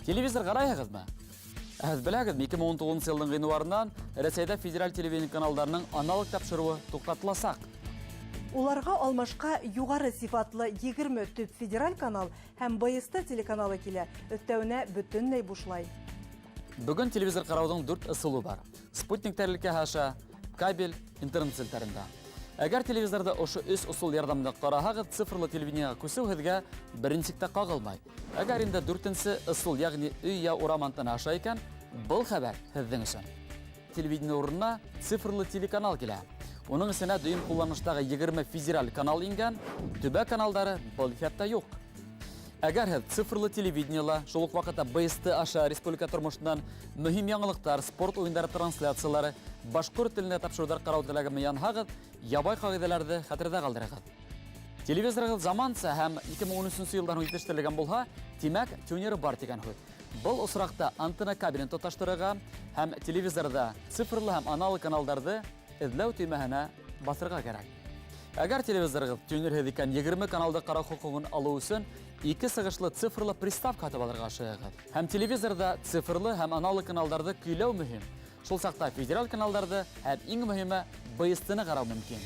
Телевизор ҡарайһығыҙмы? Ә һеҙ беләгеҙме, 2019 йылдың ғинуарынан Рәсәйҙә федераль телевидение каналдарының аналог тапшырыуы туҡтатыласаҡ. Уларға алмашҡа юғары сифатлы 20 төп федераль канал һәм БСТ телеканалы килә, өҫтәүенә бөтөнләй бушлай. Бөгөн телевизор ҡарауҙың дүрт ысулы бар. Спутник тәрилкәһе аша, кабель, интернет селтәрендә. Әгәр телевизорҙы ошо өс ысул ярҙамында ҡараһағыҙ, цифрлы телевидениеға күсеү һеҙгә беренсек тә ҡағылмай. Әгәр инде дүртенсе ысул, ягъни өй я урам антенна аша икән, был хәбәр һеҙҙең өсөн. Телевидение урынына цифрлы телеканал килә. Уның эсенә дөйөм ҡулланыштағы 20 федераль канал ингән, төбәк каналдары был иҫәптә юҡ. Әгәр һеҙ цифрлы телевидениела, шул уҡ ваҡытта БСТ аша республика тормошонан мөһим яңылыҡтар, спорт уйындары трансляциялары, башҡорт телендә тапшырыуҙар ҡарау теләге менән янһағыҙ, ябай ҡағиҙәләрҙе хәтерҙә ҡалдырығыҙ. Телевизорығыҙ заманса һәм 2013 йылдан һуң етештерелгән булһа, тимәк, тюнеры бар тигән һүҙ. Был осраҡта антенна кабелен тоташтырырға һәм телевизорҙа цифрлы һәм аналог каналдарҙы эҙләү төймәһенә баҫырға кәрәк. Әгәр телевизорығыҙ тюнерһеҙ икән, 20 каналды ҡарау хоҡуғын алыу өсөн ике сығышлы цифрлы приставка һатып алырға ашығығыҙ. Һәм телевизорҙа цифрлы һәм аналог каналдарҙы көйләү мөһим. Шул саҡта федераль каналдарҙы һәм иң мөһиме БСТ-ны ҡарау мөмкин.